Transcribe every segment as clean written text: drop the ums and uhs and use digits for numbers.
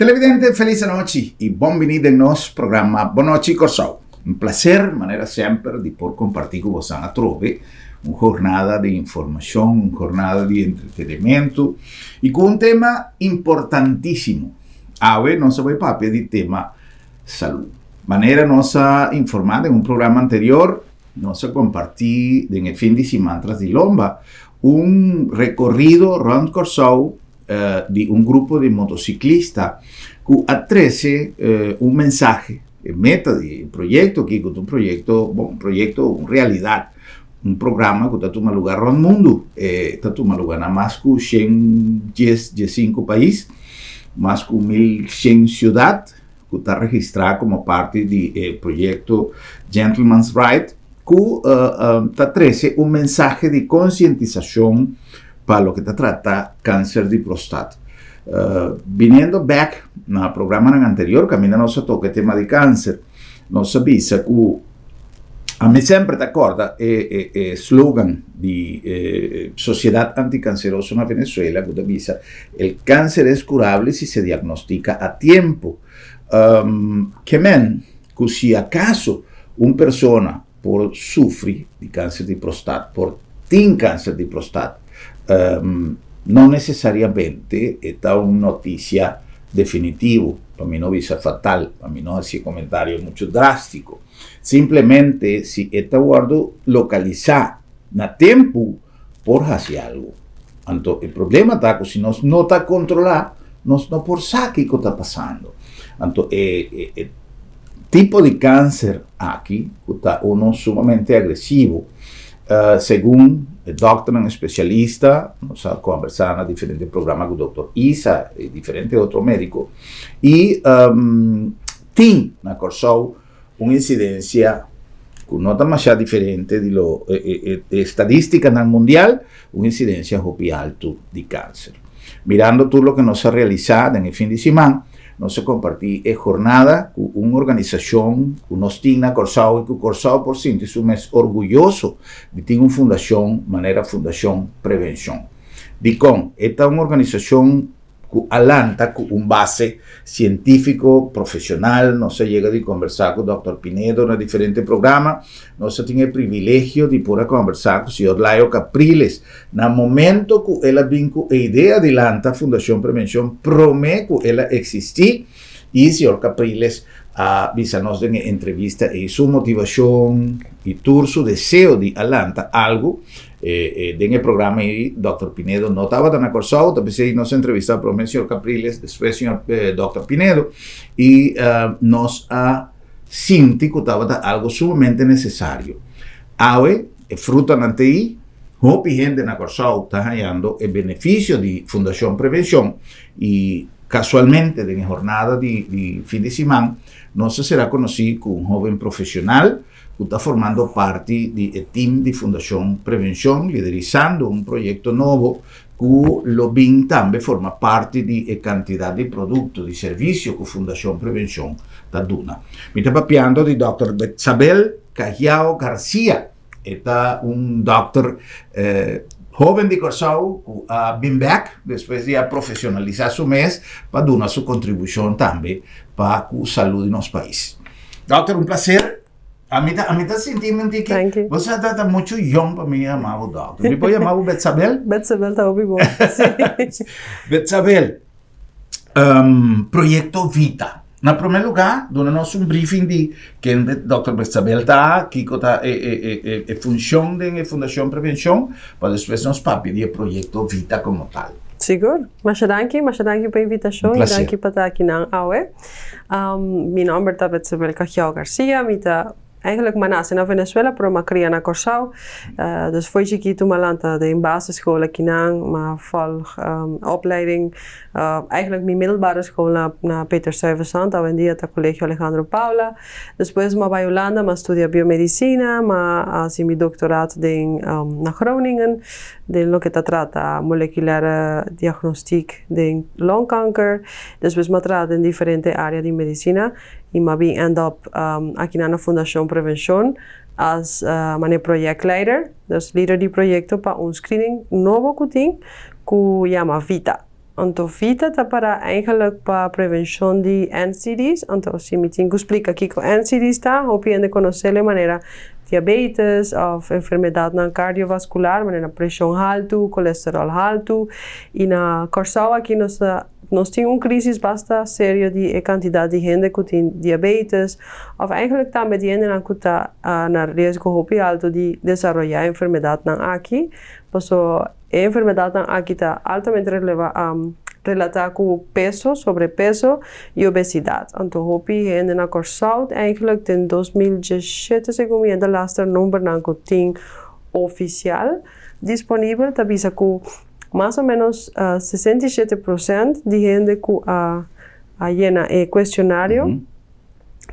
Televidente, felis anochi i bon bini den nos programa Bon Nochi Kòrsou. Un plaser, manera semper, di por kompartí ku bosan atrobe un jornada di informashon, un jornada di entretenimiento i ku un tema importantísimo. Awe nos a bai papia di tema salú. Manera nos a informá den un programa anterior, nos a kompartí den e fin di siman tras di lomba un rekorido rònt Kòrsou di un grupo di motociclista cu a trece un mensahe, e meta di e proyecto aki cu ta un proyecto, bon, un proyecto, un realidad, un programa cu ta tuma lugar rond mundo, e ta tuma lugar na mas cu 110, 15 pais, mas cu 1100 ciudad cu ta registra como parti di e proyecto Gentleman's Ride cu ta trece un mensahe di concientisacion pa loke ta trata kanser di prostat. Biniendo bek na programanan anterior kaminda nos a toka e tema di kanser, nos a bisa ku ami semper ta kòrda e e slogan di e Sosiedat Antikanseroso na Venezuela ku ta bisa, El cáncer es curable si se diagnostica a tiempo. Ke men ku si akaso un persona por sufri di kanser di prostat, por tin kanser di prostat, no nesesariamente e ta un notisia definitivo, pa mi no bisa fatal, pa mi no hasi e komentario muchu drástiko. Simplemente si e ta wòrdu lokalisá na tempu, por hasi algu. Anto e problema ta ku si nos no ta kontrolá, nos no por sa kiko ta pasando. Anto e e tipo di kanser aki, ku ta uno sumamente agresivo, segun e dòkternan espesialista, nos a kòmbersá na diferente programa ku dòkter Isa i diferente otro médiko, i tin na Kòrsou un insidensia ku no ta masha diferente di lo e estadístikanan mundial, un insidensia hopi altu di kanser. Mirando tur loke nos a realisá den e fin di siman, nos a kompartí e jornada ku un organisashon ku nos tin na Kòrsou i ku Kòrsou por sinti su mes orguyoso di tin un fundashon manera Fundashon Prevenshon. Dikon? E ta un organisashon ku a lanta ku un base sientífiko profeshonal. Nos a yega di kombersá ku dòkter Pinedo na diferente programa. Nos a tin e privilegio di por a kombersá ku señor Layo Capriles na momento ku el a bin ku e idea di lanta Fundashon Prevenshon promé ku el a eksistí i señor Capriles a bisa nos den e entrevista ei su motivashon i tur su deseo di a lanta algu. Den e programa ei Dòkter Pinedo no tabata na Kòrsou, ta p'esei nos a entrevistá promé señor Capriles, despues señor Dòkter Pinedo, i nos a sinti ku tabata algu sumamente nesesario. Awe e frutanan ta ei, hopi hende na Kòrsou ta hañando e benefisio di Fundashon Prevenshon i kasualmente den e hornada di fin di siman nos a sera konosí ku un hóben profeshonal, ku ta formando parti di e tim di Fundashon Prevenshon, liderisando un proyekto nobo ku lo bin tambe forma parti di e kantidat di produkto di servisio ku Fundashon Prevenshon ta duna. Mi ta papiando di dòkter Betsabel Cajiao Garcia. E ta un dòkter hóben di Kòrsou ku a bin bèk despues di a profeshonalisá su mes pa duna su kontribushon tambe pa ku salú di nos pais. Dòkter, un plaser. Ami ta, ami ta sinti mi un tiki. Thank you. Bo sa ta ta muchu yong pa mi yama bo dòkter. Mi por yama bo Betsabel? Betsabel ta hopi bon. Si. Betsabel, Proyekto Vita. Na promé lugá, duna nos un briefing di ken dòkter Betsabel ta, kiko ta e e e e e funshon den e Fundashon Prevenshon, pa despues nos papia di e Proyekto Vita komo tal. Sigur. Masha danki, masha danki pa e invitashon Un i plaser. danki pa ta akinan awe. Mi nòmber ta Betsabel Cajiao Garcia, mi ta eigenlijk m'a nase na Venezuela pero m'a kria na Kòrsou. Dus fo'i chikitu m'a lanta den basisschool akinan, m'a vòlg opleiding, eigenlijk mi middelbare school na na Peter Stuyvesant, awendia ta Colegio Alejandro Paula. Despues m'a bai Hulanda, m'a studia biomedisina, m'a hasi mi doctoraat den na Groningen den loke ta trata moleculaire diagnostiek den longkanker. Despues m'a traha den diferente area di medisina i m'a bin end up akinan na Fundashon Prevenshon as manera projectleider, dus lider di proyekto pa un screening nobo ku tin ku yama Vita. Anto Vita ta para eigenlijk pa prevenshon di NCD's. Anto si mi tin ku splika kiko NCD's ta, hopi hende konosé e manera diabetes òf enfermedatnan kardiovaskular, manera preshon haltu, kolesteròl haltu. I na Kòrsou aki nos ta nos tin un krísis basta serio di e kantidat di hende ku tin diabetes òf eigenlijk tambe di hendenan ku ta na riesgo hopi haltu di desaroyá enfermedatnan aki. Paso e enfermedatnan aki ta altamente releva relatá ku peso, sobrepeso i obesidat. Anto hopi hende na Kòrsou eigenlijk den 2017, segun mi e delaster numbernan ku tin ofisial disponibel, ta bisa ku mas o ménos 67% di hende ku a yena e kuestionario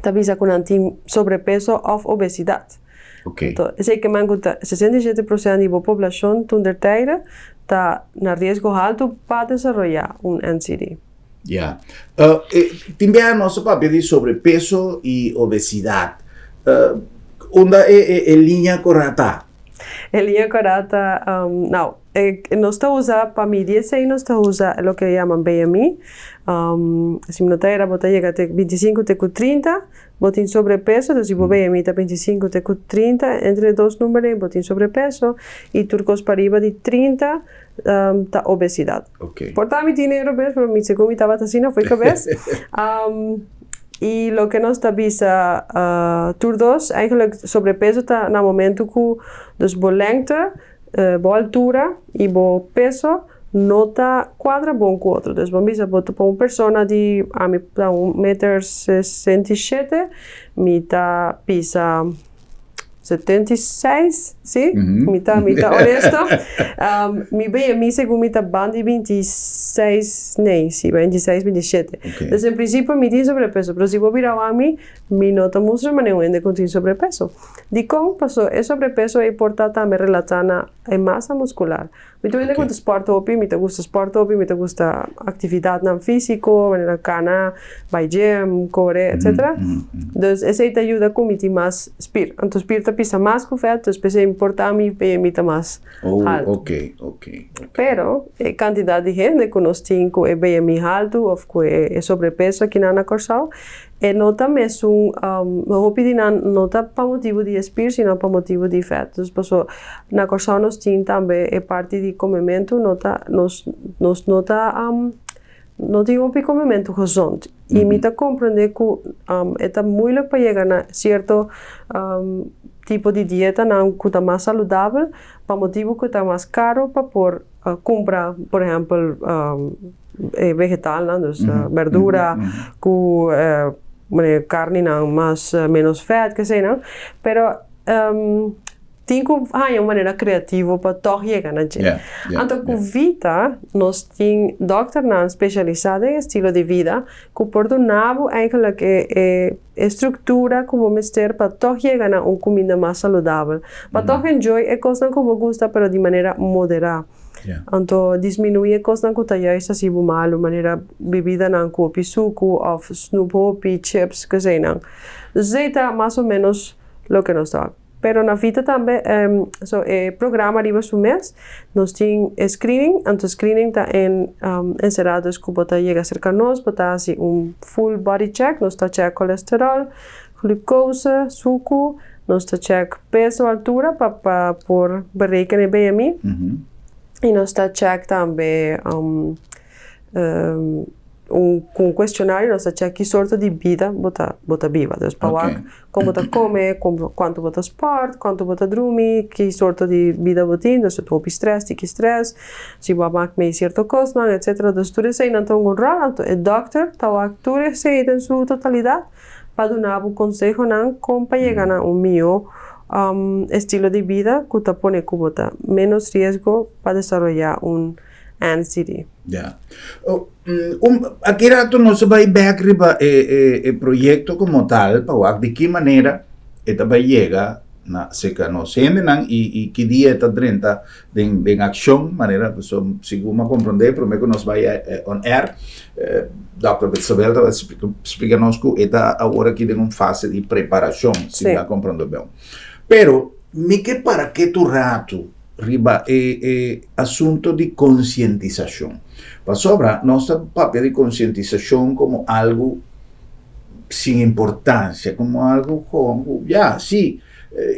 ta bisa ku nan tin sobrepeso òf obesidat. Anto, esei ke men ku ta 67% di bo poblashon toentertijde ta na riesgo haltu pa desaroyá un NCD. Ya. Tin bia nos a papia di sobrepeso i obesidat. Unda e liña kora ta? E liña kora ta, nou, nos ta usa pa midi esei nos ta usa loke yaman BMI. Si mi no ta era bo ta yega te 25 te ku 30. Bo tin sobrepeso, dus si bo BMI ta 25 te ku 30, entre e dos number ei bo tin sobrepeso i tur kos pariba di 30 ta obesidat. Por ta mi tin e robes, pero mi segun mi tabata asina foi kabes. I loke nos ta bisa tur dos, eigenlijk sobrepeso ta na momento ku dus bo lengte, bo altura i bo peso no ta kuadra bon ku otro. Dus bo bisa bo ta pa un persona di ami ta un meter 67, mi ta pisa 76, si? Mi ta honesto. Mi BMI segun mi ta banda di 26, nee, si, 26, 27. Dus en prinsipio mi tin sobrepeso, pero si bo bira wak mi, mi no ta mustra manera un hende ku tin sobrepeso. Dikon? Paso e sobrepeso ei por ta tambe relatá na e masa muskular. Mi ta un hende ku ta sport hopi, mi ta gusta sport hopi, mi ta gusta aktividatnan físiko, manera kana, bai gym, kore, etsetera. Dus esei ta yuda ku mi tin mas spir. Anto spir ta pisa mas ku vèt, dus p'esei por ta mi BMI ta mas haltu. Pero e kantidat di hende ku nos tin ku e BMI haltu òf ku e sobrepeso akinan na Kòrsou, e no ta mesun, hopi di nan no ta pa motibu di e spir, sino pa motibu di vèt. Dus paso na Kòrsou nos tin tambe e parti di komementu no ta, nos no ta, no tin hopi komementu gezond. I mi ta komprendé ku e ta moeilijk pa yega na sierto tipo di dietanan ku ta mas saludabel, pa motibu ku ta mas karu pa por kumpra, por ehèmpel, e vegetalnan, dus berdura ku karninan mas menos vèt, keseinan. Pero tin ku haña un manera kreativo pa tòg yega na dje. Anto ku Vita nos tin dòkternan spesialisá den estilo di vida ku por duna bo eigenlijk e struktura ku bo mester pa tòg yega na un kuminda mas saludabel. Pa tòg enjoy e kosnan ku bo gusta pero di manera moderá. Anto disminuí e kosnan ku ta juist hasi bo malu, manera bibidanan ku hopi suku òf snoep hopi, chips, keseinan. Dus esei ta mas o ménos loke nos ta wak. Pero na Vita tambe, so e programa riba su mes, nos tin e screening, anto screening ta en enserá dus ku bo ta yega serka nos, bo ta hasi un full body check, nos ta check kolesteròl, glucose, suku, nos ta check peso, altura pa por bereken e BMI. I nos ta check tambe un ku un kuestionario nos ta check ki sorto di bida bo ta biba. Dus pa wak kon bo ta kome, kuantu bo ta sport, kuantu bo ta drumi, ki sorto di bida bo tin, dus si bo hopi stress, tiki stress, si bo a mak mei sierto kosnan, etsetera. Dus tur eseinan ta hunga un ròl. Anto e dòkter ta wak tur esei den su totalidat pa duna bo konsehonan kon pa yega na un mihó estilo di bida ku ta pone ku bo ta ménos riesgo pa desaroyá un NCD. Ya. Aki rato nos a bai bek riba e proyekto komo tal pa wak di ki manera e ta bai yega na serka nos hendenan i ki dia e ta drenta den akshon manera pasobra segun mi a komprondé promé ku nos bai on air Dòkter Betzabel tabata splika nos ku e ta awor aki den un fase di preparashon si mi a komprondé bon. Pero mi ke para ketu ratu. riba e e asunto di konsientisashon. Pasobra nos ta papia di konsientisashon komo algu sin importansia, komo algu ku ya, si,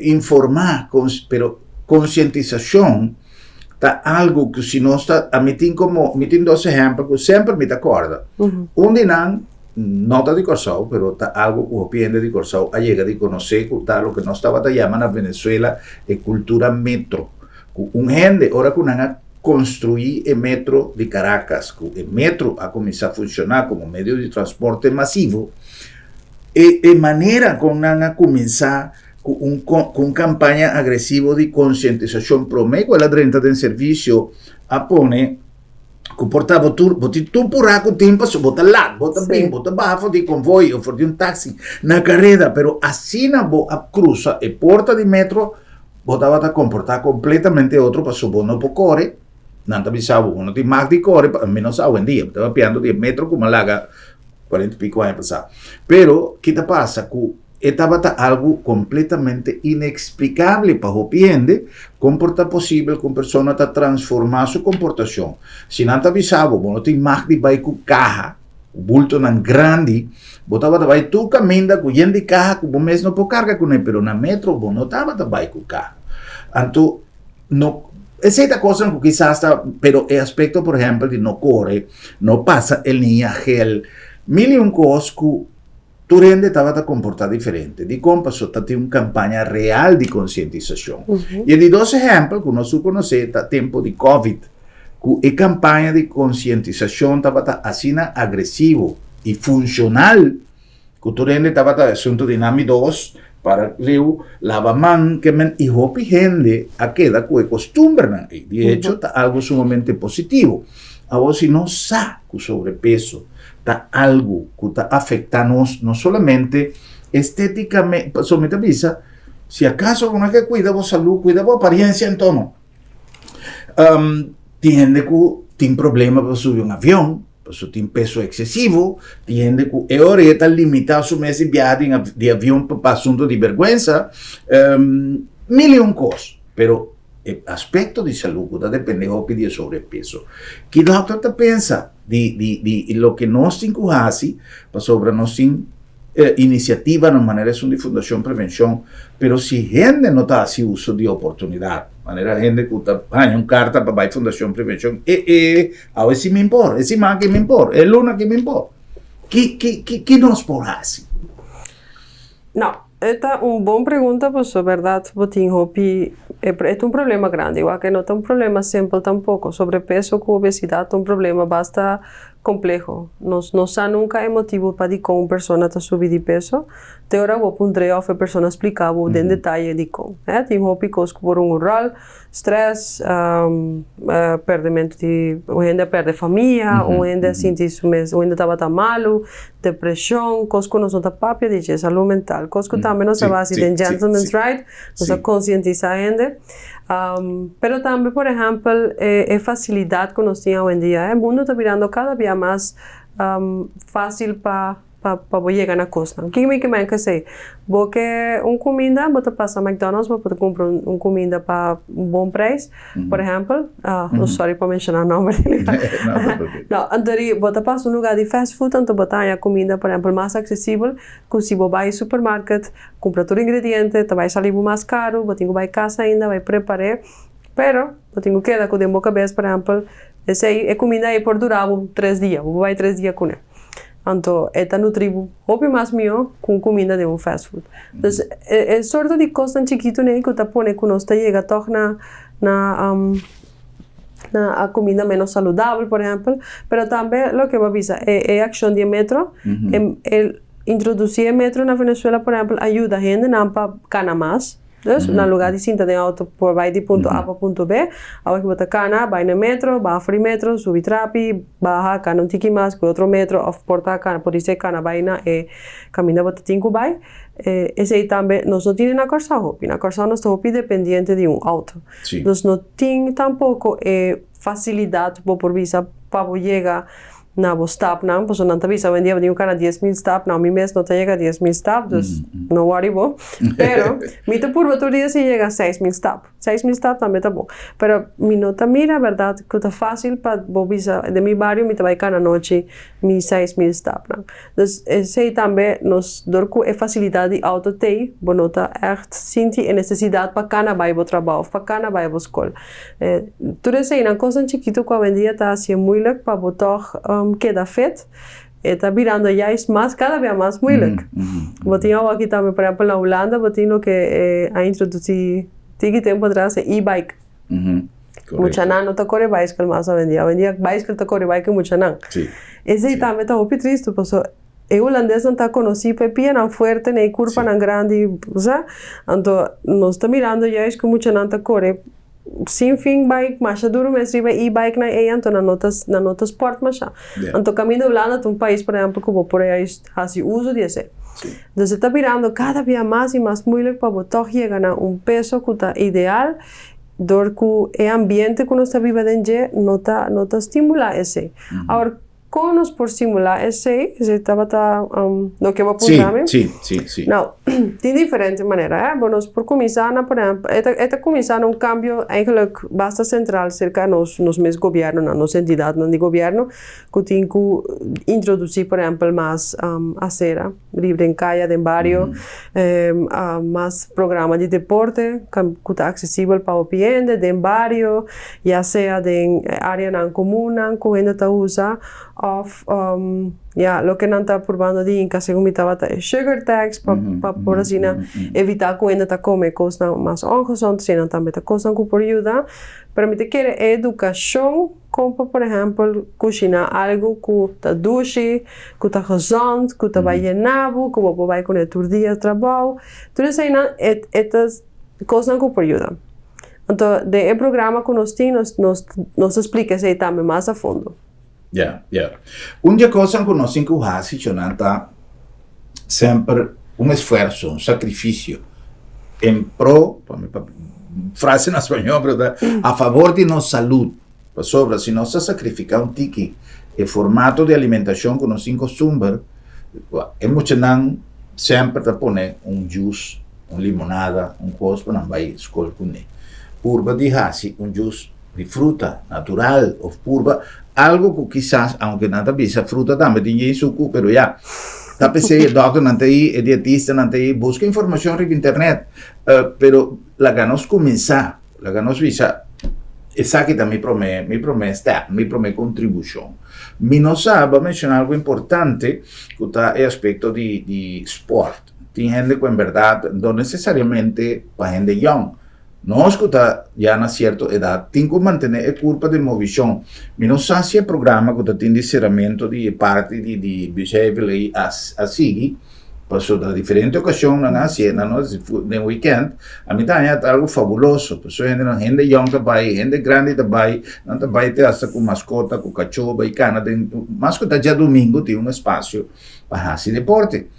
informá, pero konsientisashon ta algu ku si nos ta, ami tin komo, mi tin dos ehèmpel ku semper mi ta kòrda. Un di nan no ta di Kòrsou, pero ta algu ku hopi hende di Kòrsou a yega di konosé, ku ta loke nos tabata yama na Venezuela e kultura metro. Ku un hende ora ku nan a konstruí e metro di Caracas, ku e metro a kuminsá funshoná komo medio di transporte masivo, e e manera kon nan a kuminsá ku un ku un kampaña agresivo di konsientisashon promé ku el a drenta den servisio a pone ku por ta bo tur bo tin tur purá ku tin pasobra bo ta lat bo ta bin bo ta baha for di konvoi òf for di un taksi na kareda pero asina bo a krusa e porta di metro bo tabata komportá kompletamente otro pasobra bo no por kore nan ta bisa bo bo no tin mag di kore menos awendia bo ta papiando di e metro ku bo a laga 40 y pico aña pasá. Pero, ki ta pasa? Ku e tabata algu kompletamente ineksplikable pa hopi hende, kon por ta posibel ku un persona ta transformá su komportashon? Si nan ta bisa bo, bo no tin mag di bai ku kaha, ku bultonan grandi, bo tabata bai tur kaminda ku yen di kaha ku bo mes no por karga kuné, pero na metro bo no tabata bai ku kaha. Anto, no, esei ta kosnan ku kisas ta, pero e aspekto por ehèmpel di no kore, no pasa e liña gel, mil i un kos ku tur hende tabata komportá diferente. Dikon? Pasobra ta tin un kampaña real di konsientisashon. I e di dos ehèmpel ku nos tur konosé ta tempu di Covid, ku e kampaña di konsientisashon tabata asina agresivo i funshonal, Ku tur hende tabata asuntu di nami dos para riu laba man ke men i hopi hende a keda ku e kostumbernan ei. Di hecho ta algu sumamente positivo. Awor si nos sa ku sobrepeso ta algu ku ta afektá nos no solamente estetikamente, pasobra mi ta bisa si akaso bo no ke kuida bo salú kuida bo apariencia anto no. Tin hende ku tin problema pa subi un avion. Pasobra tin peso eksesivo, tin hende ku e ora e ta limitá su mes di biaha di avion pa asuntu di bèrgwensa, mil i un kos. Pero e aspekto di salú ku ta dependé hopi di e sobrepeso. Ki dòkter ta pensa di di di loke nos tin ku hasi pasobra nos tin inisiativanan manera esun di Fundashon Prevenshon, pero si hende no ta hasi uso di oportunidat, manera hende ku ta haña un karta pa bai Fundashon Prevenshon, e e awe si mi por, e siman aki mi por, e luna aki mi por. Ki ki ki ki nos por hasi? No, e ta un bon pregunta pasobra bèrdat bo tin hopi e ta un problema grandi, wak e no ta un problema simpel tampoko. Sobrepeso ku obesidat ta un problema basta Kompleho. Nos no sa nunka e motibu pa dikon un persona ta subi di peso. Te ora bo puntr'é òf e persona splika bo den detaye dikon. E tin hopi kos ku por hunga un ròl, strès, pèrdementu di un hende a pèrdè famia, un hende a sinti su mes, un hende tabata malu, depreshon, kos ku nos no ta papia di dje, salú mental, kos ku tambe nos a basi den Gentleman's Ride, nos a konsientisá hende. Pero tambe, por ehèmpel, e fasilidat ku nos tin awendia, e mundu ta birando kada bia mas fásil pa pa bo yega na kosnan. Kiko mi ke men ku esei? Bo ke un kuminda, bo ta pasa McDonald's, bo por kumpra un kuminda pa un bon preis, por ehèmpel, sòri pa menshoná nòmber di lugá. No, anto di bo ta pasa un lugá di fast food, anto bo ta haña kuminda, por ehèmpel, mas aksesibel ku si bo bai supermarket. Kumpra tur ingrediente, ta bai sali bo mas karu, bo tin ku bai kas ainda, bai prepar'é. Pero, bo tin ku keda ku den bo kabes, por ehèmpel, esei, e kuminda ei por dura bo tres dia, bo por bai tres dia kuné. Anto, e ta nutri bo hopi mas mihó ku un kuminda den un fast food. Dus, e e sorto di kosnan chikitu nei ku ta pone ku nos ta yega tòg na na na a kuminda ménos saludabel, por ehèmpel. Pero tambe loke bo a bisa, e e akshon di e metro, e e. Introduci e metro na Venezuela por ehempel a yuda hendenan pa cana mas. Dus, na lugar di sinta den auto por bay di punto A pa punto B, awor ki bo ta cana, bay na metro, baha for di metro, subi trapi, baha, cana un tiki mas, cu otro metro of por ta cana, por dice cana bay na e caminda bo ta tin cu bay. Esey tambe nos no tine na Corsou hopi. Na Corsou nos ta hopi dependiente di un auto. Nos no tin tampoco e facilidad bo por bisa pa bo yega. Na bo stapnan, pasobra nan ta bisa awendia bo tin ku kana 10,000 stap, nou mi mes no ta yega 10,000 stap, dus no worry bo. Pero mi ta purba tur dia si yega 6000 stap. 6000 stap tambe ta bon. Pero mi no ta mira bèrdat ku ta fásil pa bo bisa den mi bario mi ta bai kana anochi mi 6000 stapnan. Dus esei tambe nos dor ku e fasilidat di outo t'ei bo no ta ègt sinti e nesesidat pa kana bai bo trabou òf pa kana bai bo skol. Tur eseinan kosnan chikitu ku awendia ta hasié moeilijk pa bo tòg keda fit, e ta birando juist mas kada bia mas moeilijk. Bo tin awor aki tambe por ehèmpel na Hulanda bo tin loke a introdusí tiki tempu atras e e-bike. Muchanan no ta kore baiskel mas awendia, awendia baiskel ta kore bai ku e muchanan. Esei tambe ta hopi tristu pasobra e hulandesnan ta konosí pa e pianan fuerte na e kurpanan grandi, bo sa. Anto nos ta mirando juist ku muchanan ta kore sin fin bai masha duru mes riba e e-bikenan ei anto nan no ta nan no ta sport masha. Anto kaminda Hulanda ta un pais por ehempel ku bo por juist hasi uso di esei. Dus e ta birando kada bia mas i mas moeilijk pa bo tòg yega na un peso ku ta ideal dor ku e ambiente ku nos ta biba den dje no ta no ta stimulá esei. Awor Kon nos por simulá esei? Esei tabata loke bo a puntra mi? Sí, sí, sí. Nou, tin diferente manera, hè. Bo nos por kuminsá na, por ehèmpel, e ta, e ta kuminsá na un kambio eigenlijk basta sentral serka nos, nos mes gobièrnunan, nos entidatnan di gobièrnu, ku tin ku introdusí, por ehèmpel, mas asera riba den kaya, den bario, mas programa di deporte ku ta aksesibel pa hopi hende den bario, ya sea den areanan komunnan ku hende ta usa òf ya loke nan ta purbando di hinka segun mi tabata e sugar tax pa pa por asina evitá ku hende ta kome kosnan mas ongezond, asina tambe ta kosnan ku por yuda, pero mi ta kere e edukashon kon pa por ehèmpel kushiná algu ku ta dushi, ku ta gezond, ku ta bai yena bo, ku bo por bai kuné tur dia trabou, tur eseinan e e ta kosnan ku por yuda. Anto den e programa ku nos tin nos nos nos ta splika esei tambe mas a fondo. Ya, ya. Un di e kosnan ku nos tin ku hasi, Chonan, ta semper un esfuerso, un sakrifisio en pro, pa mi papia frase na spañó, pero ta a favor di nos salud. Pasobra si nos ta sakrifiká un tiki e formato di alimentashon ku nos tin kostumber, e muchanan semper ta pone un jus, un limonada, un kos pa nan bai skol kuné. Purba di hasi un jus di fruta natural òf purba algu ku kisas, aunke nan ta bisa fruta tambe tin yen suku, pero ya, ta p'esei e dòkternan ta ei, e dietistanan ta ei, buska informashon riba internet, pero laga nos kuminsá. Laga nos bisa, esaki ta mi promé, mi promé step, mi promé kontribushon. Mi no sa, bo a menshoná algu importante ku ta e aspekto di di spòrt. Tin hende ku en bèrdat no nesesariamente pa hende yòn. Nos ku ta ya na sierto edat tin ku mantené e kurpa den movishon. Mi no sa si e programa ku ta tin di seramentu di e parti di di Busheville ei a a sigui. Pasobra na diferente ocasion nan a hacié, nan no haci den weekend, ami ta haña ta algo fabuloso, pasobra hendenan, hende yong ta bai, hende grandi ta bai, nan ta bai te hasta cu mascota, cu cacho bai cana den, mas cu ta djadumingo tin un espacio pa haci deporte.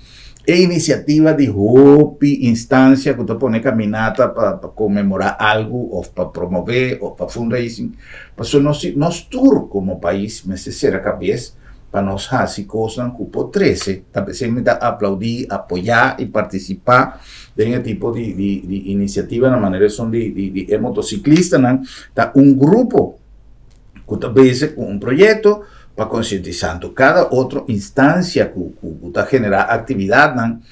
E iniciativa di hopi instancia cu ta pone caminata pa pa conmemora algo of pa promove of pa fundraising, pasobra nos nos tur como pais mester cera cabes, pa nos hasi kosnan ku por trese, ta p'esei mi ta aplaudí, apoyá i partisipá den e tipo di di di inisiativanan manera esun di di di e motosiklistanan ta un grupo ku ta bezig ku un proyekto pa konsientisá. Anto kada otro instansia ku ku ta generá aktividatnan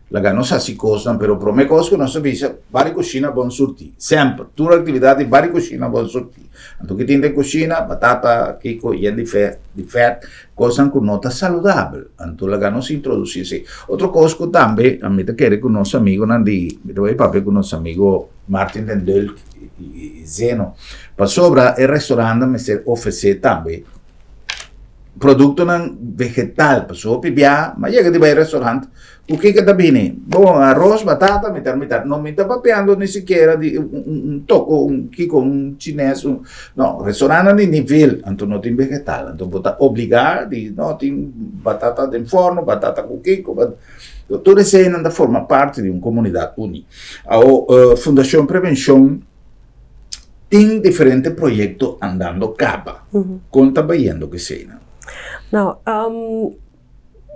Laga nos hasi kosnan, pero promé kos ku nos ta bisa, bari kushina bon surtí. Semper, tur aktividat di bari kushina bon surtí. Anto ki tin den kushina? Batata, kiko, yen di fèt, di fèt, kosnan ku no ta saludabel. Anto laga nos introdusí esei. Otro kos ku tambe mi ta kere ku nos amigunan di, mi ta bai papia ku nos amigo Martin den Dulk i Zeno, pasobra e restorantnan mester ofresé tambe Produktonan vegetal, pasobra hopi bia m'a yega di bai restaurant, ku kiko ta bini? Bon, aros, batata, mitar mitar. No mi ta papiando ni sikiera di un toko, un kiko, un chines, un, no, restaurantnan di nivel, anto no tin vegetal. Anto bo ta obligá di, no, tin batata den forno, batata ku kiko, tur eseinan ta forma parti di un komunidat uní. Awor, Fundashon Prevenshon. Tin diferente proyecto andando caba. Con ta bayendo cu eseinan? Nou,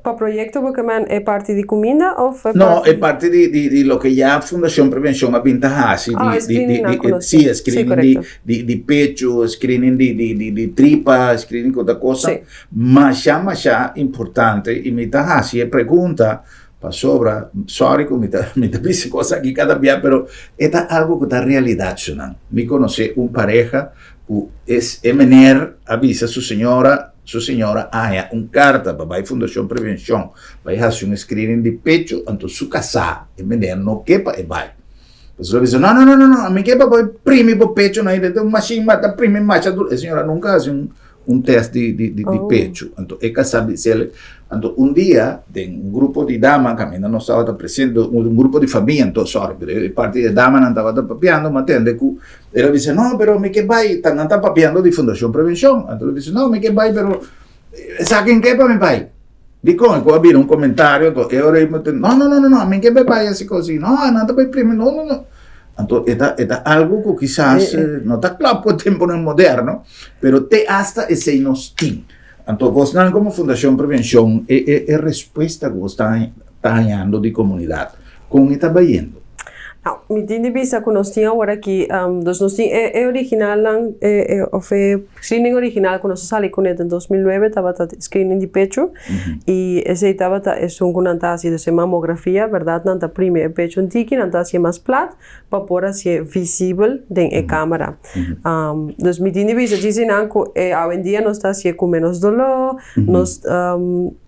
pa proyekto bo ke men e parti di kuminda òf e No, e parti di loke ya Fundashon Prevenshon a bin ta hasi, Ah, e screening nan ku nos sí, e screening di pechu, screening di tripa, screening ku otro kosa, masha masha importante i mi ta hasi e pregunta pasobra, sorry ku mi ta bisa kos aki kada bia, pero e ta algu ku ta realidat shunan. Mi konosé un pareha ku es e meneer a bisa su señora, Su señora a haña un karta pa bai Fundashon Prevenshon bai hasi un screening di pecho, anto su kasá, e meneer, no ke pa e bai. Pasobra a bisa, No, no, no, no, no, ami ke pa bai primi bo pecho na e un mashin ma ta primi masha duru. E señora nunka hasi un un test di di di pecho. Anto e kasá bis'el, anto un dia den un grupo di dama kaminda nos tabata presente, un grupo di famia anto, sorry, pero e parti di damanan tabata papiando, mi a tende ku El a bisa, no, pero mi ke bai, ta nan ta papiando di Fundacion Prevencion. Anto el a bisa, no, mi ke bai, pero sa ken ke pa mi bai? Dikon? Ku a bira un komentario, anto e ora ei mi ta, no, no, no, no, no, mi ke bai bai asi kos asi. No, nan ta bai primi, no, no, no. Anto e ta, e ta algu ku kisas no ta klòp ku e tempunan moderno, pero te asta esei nos tin. Anto bosnan komo Fundacion Prevencion, e, e, e respuesta ku bos ta ta hañando di komunidat, kon e ta bayendo? Nou, mi tin di bisa ku nos tin awor aki, dus nos tin e e originalnan, e e òf e screening original ku nos a sali kuné den 2009 tabata screening di pechu i esei tabata esun ku nan ta hasi, dus e mamografia, bèrdat, nan ta primi e pechu un tiki, nan ta hasié mas plat pa por hasié visibel den e kamera. Dus mi tin di bisa djis einan ku e awendia nos ta hasié ku ménos doló, nos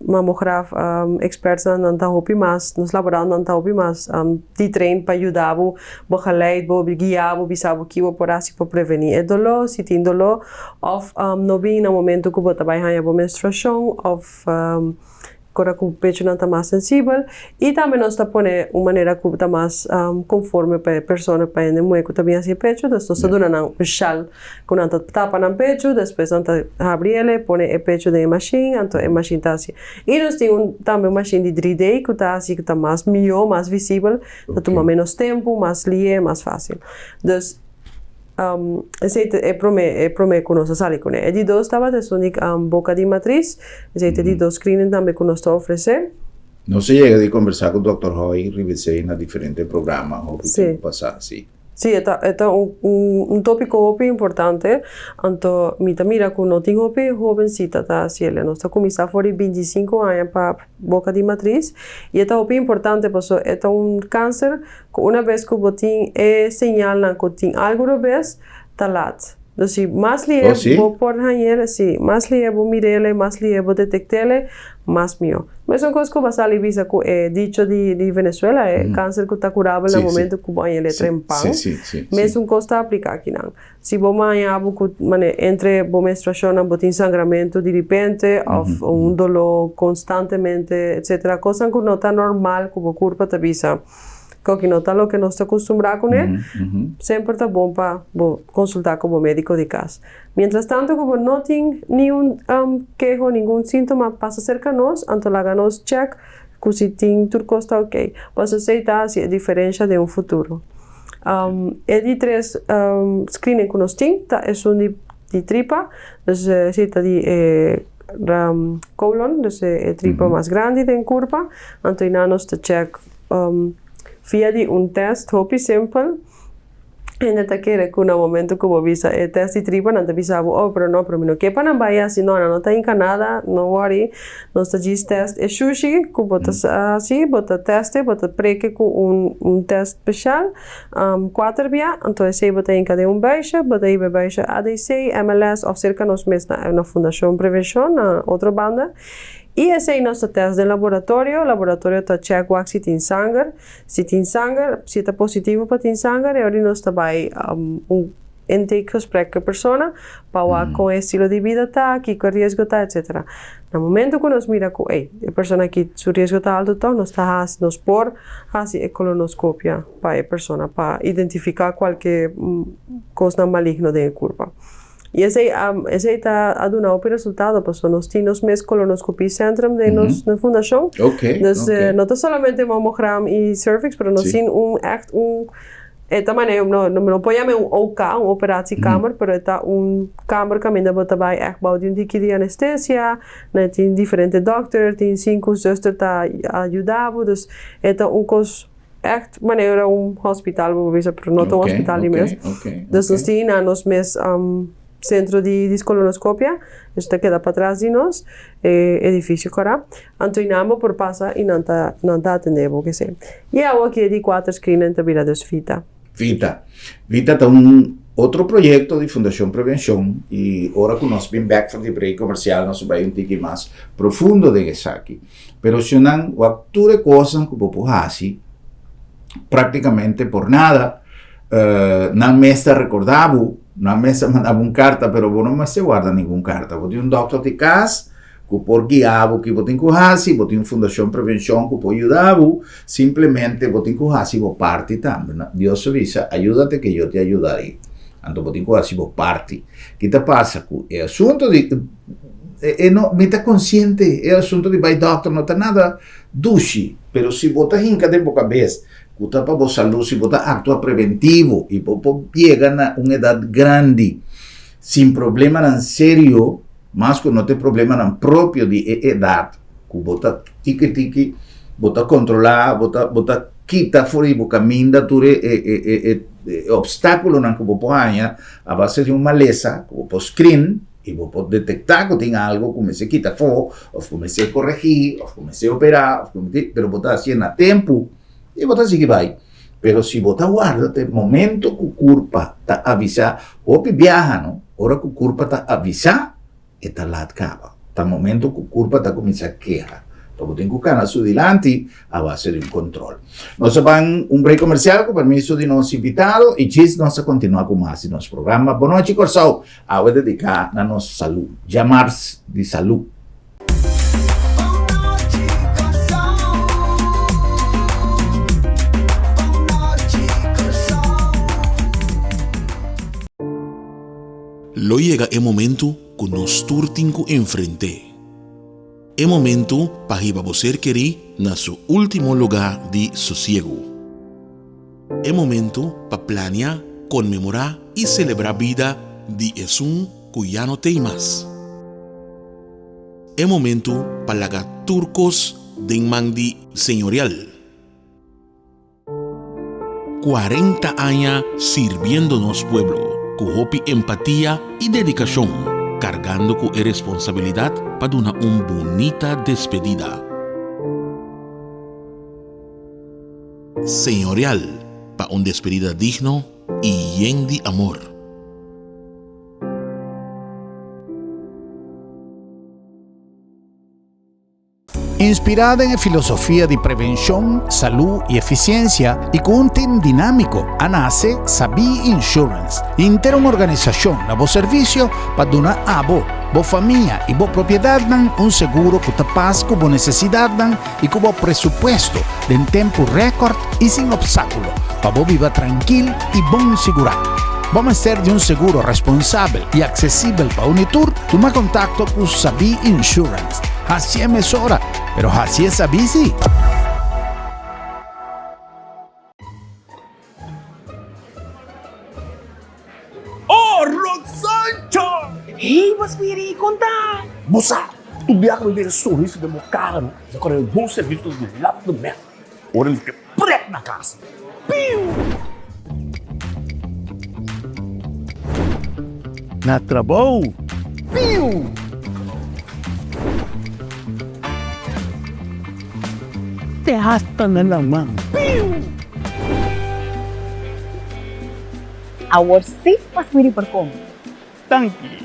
Mamograf expertsnan nan ta hopi mas, nos laboralnan ta hopi mas di train pa yuda bo, begeleid bo, guia bo, bisa bo ki bo por hasi pa preveni e doló, si tin doló, òf no bin na momento ku bo ta bai haña bo menstruashon òf ora ku pechunan ta mas sensibel. I tambe nos ta pone un manera ku ta mas konforme pa e persona, pa hende muhé ku ta bin hasi e pechu, dus nos ta duna nan un shal Ku nan ta tapa nan pechu, despues nan ta habri el e pone e pechu den e mashin, anto e mashin ta hasi. I nos tin un tambe un mashin di 3D ku ta hasi ku ta mas mihó, mas visibel, ta tuma ménos tempu, mas lié, mas fásil. Dus, esei ta e promé e promé ku nos a sali kuné. E di dos tabata esun di boka di matris, esei ta e di dos screening tambe ku nos ta ofresé. Nos a yega di kombersá ku dòkter Hoy riba esei na diferente programa hopi tempu pasá, sí. Sí, e ta e ta un un tópiko hopi importante, anto mi ta mira ku no tin hopi hobensita ta hasi el. Nos ta kuminsá for di 25 aña pa boka di matris i e ta hopi importante pasobra e ta un kanser ku una bes ku bo tin e señalnan ku tin algu robes, ta lat. Dus si mas lihé Oh, sí? bo por hañ'el, sí, mas lihé bo mir'el, mas lihé bo detekt'el, mas mihó. Mesun kos ku bo a sali bisa ku e dicho di di Venezuela, e kanser ku ta kurabel na momento ku bo haña e letra en pan. Sí, sí, sí, sí. Mesun kos ta apliká akinan. Si bo maña bo ku mane entre bo menstruashonnan bo tin sangramentu diripente òf un doló konstantemente etsetera, kosnan ku no ta normal ku bo kurpa ta bisa. Koki no ta loke nos ta kustumbrá kuné, semper ta bon pa bo konsultá ku bo médiko di kas. Mientras tanto ku bo no tin niun keho, ningun síntoma, pasa serka nos, anto laga nos chèk ku si tin tur kos ta okey. Pasobra esei ta hasi e diferensha den un futuro. E di tres screening ku nos tin ta esun di tripa, dus esei ta di e colon, dus e tripa mas grandi den kurpa, anto einan nos ta chèk. Via di un test hopi simpel, hende ta kere ku na momento ku bo bisa e test di tripa nan ta bisa bo, oh pero no, pero mi no ke pa nan bai hasi, no, nan no ta hinka nada, no worry, nos ta djis test e shushi ku bo ta hasi, bo ta teste, bo ta preke ku un un test speshal, kuater bia, anto esei bo ta hinka den un buisje, bo ta hiba e buisje ADC, MLS òf serka nos mes na Fundashon Prevenshon na otro banda. I esei nos ta test den laboratorio, laboratorio ta check wak si tin sanger, si tin sanger, si e ta positivo pa tin sanger e ora nos ta bai un intake gesprek ku e persona pa wak kon e estilo di bida ta, kiko e riesgo ta etcetera. Na momento ku nos mira ku ey e persona aki su riesgo ta alto tòg nos ta hasi nos por hasi e kolonoskopia pa e persona pa identifiká kualke kosnan maligno den e kurpa. I esei a esei ta a duna hopi resultado pasobra nos tin nos mes colonoscopie centrum den nos den fundashon. Oké, Dus oké. no ta solamente mamogram i cervix pero nos tin un ègt un E ta manera, no, no, no por yam'é un OK, un operatiekamer, pero e ta un kamer kaminda bo ta bai ègt bou di un tiki di anestesia, nan tin diferente dòkter, tin sinku zuster ta yuda bo, dus e ta un kos ègt manera un hospital bo por bisa, pero no ta un hospital di mes. Dus nos tin na nos mes sentro di kolonoskopia, esei ta keda patras di nos, e edifisio kòrá. Anto i nan bo por pasa i nan ta nan ta atendé bo kese. I awo aki e di kuater screening ta bira dus Vita. Vita. Vita ta un otro proyekto di Fundashon Prevenshon i ora ku nos bin bèk for di break komersial nos a bai un tiki mas profundo den esaki. Pero si nan wak tur e kosnan ku bo por hasi praktikamente por nada nan mes ta rekordá bo, nan mes ta manda bo un karta pero bo no mester warda ningun karta. Bo tin un dòkter di kas. ku por guia bo ki bo tin ku hasi, bo tin un Fundashon Prevenshon ku por yuda bo, simplemente bo tin ku hasi bo parti tambe. Dios a bisa, Ayúdate ke yo te ayudaré. Anto bo tin ku hasi bo parti. Ki ta pasa ku e asuntu di, e no, mi ta konsiente, e asuntu di bai dòkter no ta nada dushi, pero si bo ta hinka den bo kabes ku ta pa bo salú, si bo ta aktua preventivo i bo por yega na un edat grandi sin problemanan serio, Mas ku no ta e problemanan propio di e edat ku bo ta tiki tiki bo ta kontrolá, bo ta bo ta kita for di bo kaminda tur e e e e opstákulonan ku bo por haña a base di un malesa ku bo por screen i bo por detektá ku tin algu ku mester kita afó òf ku mester koregí òf ku mester operá òf ku mester pero bo ta hasié na tempu i bo ta sigui bai. Pero si bo ta warda te momento ku kurpa ta avisá, hopi biaha no, ora ku kurpa ta avisá, e ta lat kaba. Ta momento ku kurpa ta kuminsá keha. Ta bo tin ku kana su dilanti a base di un kontrol. Nos a ban un break komersial ku permiso di nos invitado i djis nos a kontinuá ku mas di nos programa Bonochi Kòrsou, awe dediká na nos salú, djamars di salú. Lo yega e momentu ku nos tur tin ku enfrent'é. E momentu pa hiba bo ser kerí na su último lugá di sosiegu. E momentu pa plania, konmemorá i selebrá bida di esun ku ya no t'ei mas. E momentu pa laga tur kos den man di Señorial. 40 aña sirbiendo nos pueblo ku hopi empatia i dedikashon, kargando ku e responsabilidat pa duna un bunita despedida. Señorial pa un despedida digno i yen di amor. Inspirá den e filosofia di prevenshon, salú i efisiensia i ku un tim dinámiko, a nase Sabí Insurance, henter un organisashon na bo servisio pa duna abo, bo famia i bo propiedatnan un seguro ku ta pas ku bo nesesidatnan i ku bo presupuesto den tempu rèkòrt i sin opstákulo pa bo biba trankil i bon sigurá. Bo mester di un seguro responsabel i aksesibel pa uni tur? Tuma kontakto ku Sabí Insurance. Hasié mesora, pero hasié sabí sí! Oh, Rosancho! Hey, bo spiri, kon ta? Bo sa, tur biaha ku mi mira e sonrisa den bo kara no, mi ta kòrda e bon servisio di lap de mèt ora mi ke prèt na kas. Piu! Na trabou. Piu! Te hasta na laman. Piu! Awor sí mas miri por come. Danki.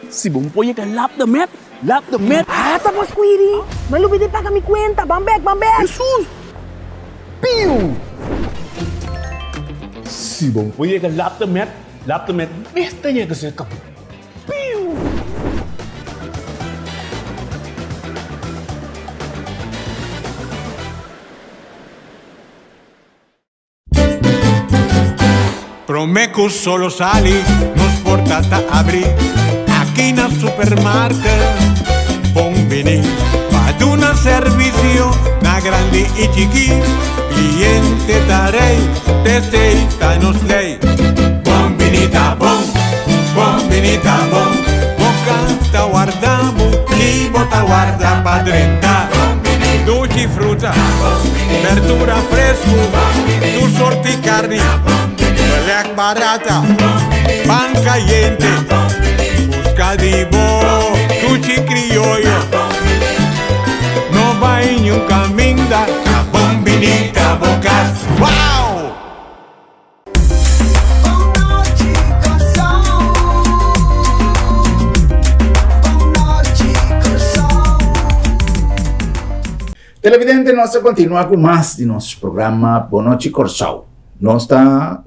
Si bo por yega lap de met, lap de met. Ata bo squiri, mi a lubida di paga mi cuenta, ban bek, ban bek. Hesus! Piu! Si bo por yega lap de met, lap de met mester yega cerca bo. Piu! Prome cu solo sali, nos porta ta abri aki na Supermarket. Bon bini pa duna servicio na. grandi i chikí, kliente ta rei, t'esei ta nos lei. Bon bini ta bon, bon bini ta bon, bo kas ta warda bo ni bo ta warda pa drenta. Dushi fruta, berdura fresku, tur sorti karni, belèk barata, pan kayente, buska di bo dushi krioyo. No bai niun kaminda, ta bon bini ta bo kas. Wow! Televidente, nos ta continua cu mas di nos programa Bon Nochi Corsou. Nos ta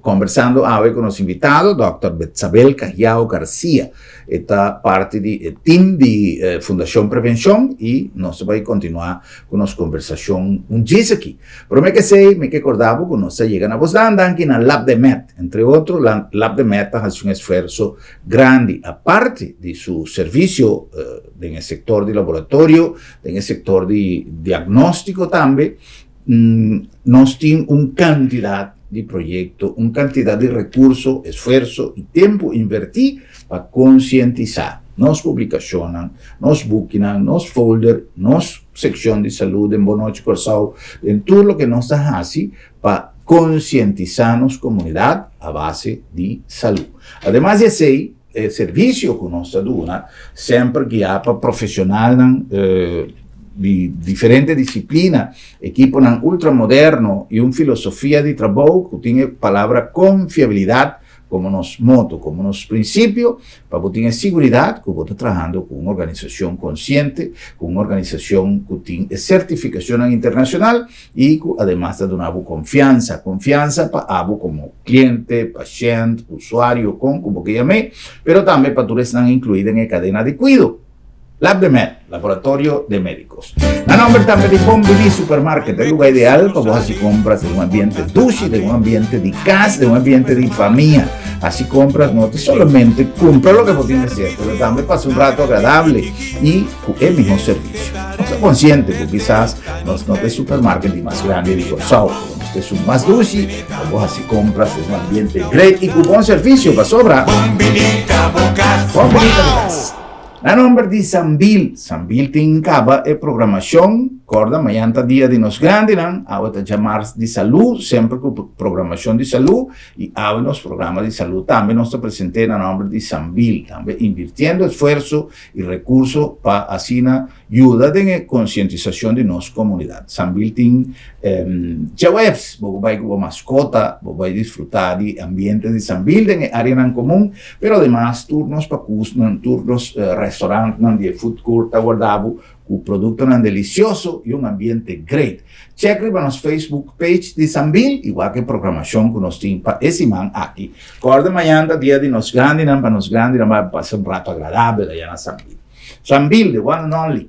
conversando awe cu nos invitado, Dòkter Betzabel Cajiao Garcia. E ta parti di e team di Fundacion Prevencion y nos ta bay continua cu nos conversacion un djis aki. Prome ke esey, mi ke corda bo cu nos ta yega na bosnan danki na Lab de Med. Entre otro, Lab de Med ta haci un esfuerzo grandi, aparte di su servicio den e sector di laboratorio, den e sector di diagnostico tambe, Nos tin un kantidat di proyekto, un kantidat di rekurso, esfuerso i tempu invertí pa konsientisá. Nos publikashonnan, nos bukinan, nos folder, nos sekshon di salú den Bon Nochi Kòrsou, den tur loke nos ta hasi pa konsientisá nos komunidat a base di salú. Ademas di esei, E servisio ku nos ta duna semper guiá pa profesionalnan di diferente disiplina, ekiponan ultramoderno i un filosofia di trabou ku tin e palabra konfiabilidat komo nos moto, komo nos prinsipio, pa bo tin e siguridat ku bo ta trahando ku un organisashon konsiente, ku un organisashon ku tin e sertifikashonnan internashonal i ku ademas ta duna bo konfiansa, konfiansa pa abo komo kliente, pashènt, usuario, kon ku bo ke yam'é, pero tambe pa tur esnan inkluí den e kadena di kuido. Labdemed, Laboratorio de Médicos. Na nòmber tambe di Bon Bini Supermarket, e luga ideal pa bo hasi kompras den un ambiente dushi, den un ambiente di kas, den un ambiente di famia. Hasi kompras no ta solamente kumpra loke bo tin mester, pero tambe pasa un rato agradable i ku e mihó servisio. Nos ta konsiente ku kisas nos no ta e supermarket di mas grandi di Kòrsou, pero nos ta esun mas dushi pa bo hasi kompras den un ambiente great i ku bon servisio pasobra Bon bini ta bo kas. Bon bini ta bo kas. Na nomber di Sambil, Sambil tin kaba e programashon, kòrda mañan ta dia di nos grandinan, awe ta djamars di salú, semper ku programashon di salú, i awe nos programa di salú tambe nos ta present'é na nomber di Sambil, tambe invirtiendo esfuerso i rekurso pa asina yuda den e konsientisashon di nos komunidat. Sambil tin djaweps, bo por bai ku bo maskota, bo bai disfrutá di ambiente di Sambil den e áreanan komun, pero ademas tur nos pakusnan, tur nos restaurantnan di e food court ta warda bo ku produktonan delisioso i un ambiente great. Chèk riba nos Facebook page di Sambil i wak e programashon ku nos tin pa e siman aki. Kòrda mañan ta dia di nos grandinan pa nos grandinan bai pasa un rato agradabel aya na Sambil. Sambil, the one and only.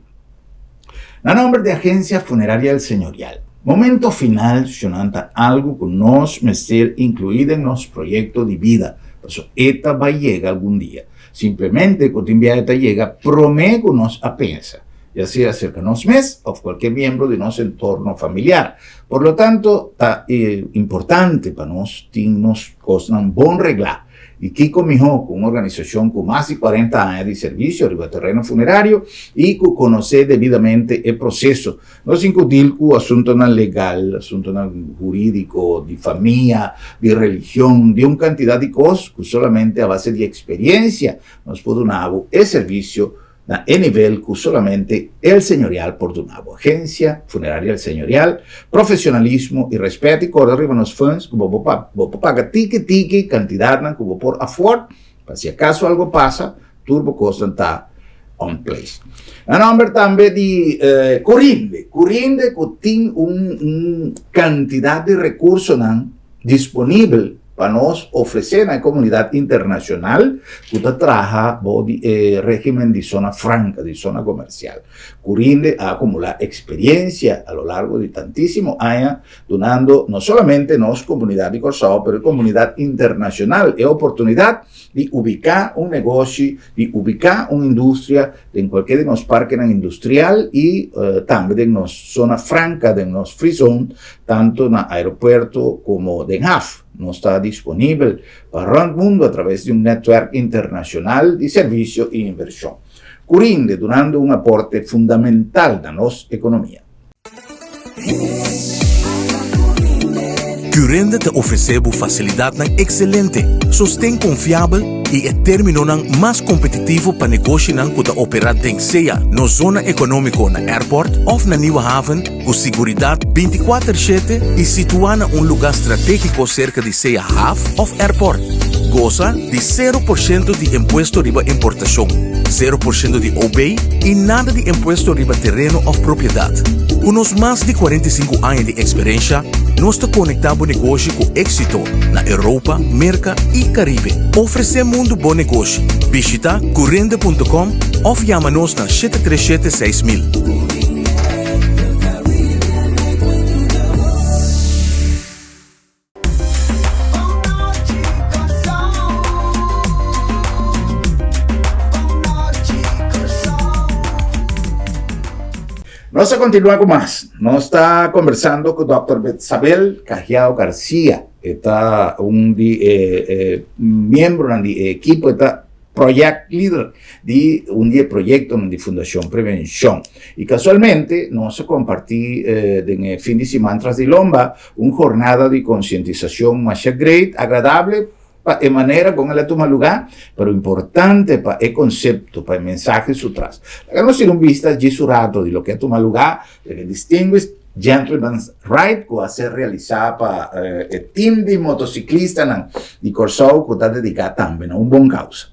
Na nomber di Agencia Funeraria El Señorial, momento final shonan ta algu ku nos mester inkluí den nos proyekto di bida, paso e ta bai yega algun dia. Simplemente ku tin biaha ta yega promé ku nos a pensa, ya sea aserka nos mes òf kualke miembro di nos entorno familiar. Por lo tanto, ta importante pa nos tin nos kosnan bon reglá. I kiko mihó ku un organisashon ku mas di kuarenta aña di servisio riba tereno funerario i ku konosé debidamente e proseso. No sin ku dil ku asuntonan legal, asuntonan hurídiko, di famia, di religion, di un kantidat di kos ku solamente a base di eksperiensia nos por duna bo e servisio na e nivel ku solamente El Señorial por duna bo. Agencia Funeraria El Señorial, profesionalismo i respet i korda riba nos funds ku bo bo por paga tiki tiki kantidatnan ku bo por afford pa si akaso algo pasa tur bo kosnan ta on place. Na nomber tambe di Curinde, Curinde ku tin un un kantidat di rekursonan disponibel. pa nos ofresé na e komunidat internashonal ku ta traha bou di e régimen di zona franka, di zona komersial. Curinde a akumulá eksperensia a lo largo di tantísimo aña dunando no solamente nos komunidat di Kòrsou pero e komunidat internashonal e oportunidat di ubiká un negoshi, di ubiká un industria den kualke di nos parkenan industrial i tambe den nos zona franka, den nos free zone, tantu na aeropuerto komo den haf. Nos ta disponibel pa rònt mundu atraves di un nètwèrk internashonal di servisio i invershon. Curinde dunando un aporte fundamental na nos ekonomia. Curinde ta ofresé bo fasilidatnan ekselente, sosten konfiabel i e términonan mas kompetitivo pa negoshinan ku ta operá den sea nos zona ekonómiko na Airport òf na Nieuwe Haven ku siguridat bintikuater shete i situá na un lugá stratégiko serka di sea haf òf airport. Gosa di sero por shento di impuesto riba importashon, sero por shento di OB i nada di impuesto riba tereno òf propiedat. Ku nos mas di 45 aña di eksperensha, nos ta konektá bo negoshi ku éksito na Europa, Merka i Karibe. Ofresé mundu bo negoshi. Bishita curende punto com òf yama nos na 737 6000. Nos a continua cu mas. Nos ta conversando cu Dòkter Betsabel Cajiao Garcia. E ta un di e, e miembronan di e ekipo, e ta project leader di un di e proyectonan di Fundacion Prevencion. Y casualmente nos a comparti den e fin di siman tras di lomba un jornada di concientisacion masha great, agradable pa e manera con el a tuma lugar, pero importante pa e concepto, pa e mensahe su tras. Laga nos tira un bista djis un rato di loke a tuma lugar den e Distinguished Gentleman's Ride cu a ser realisa pa e team di motociclistanan di Corsou cu ta dedica tambe na un bon causa.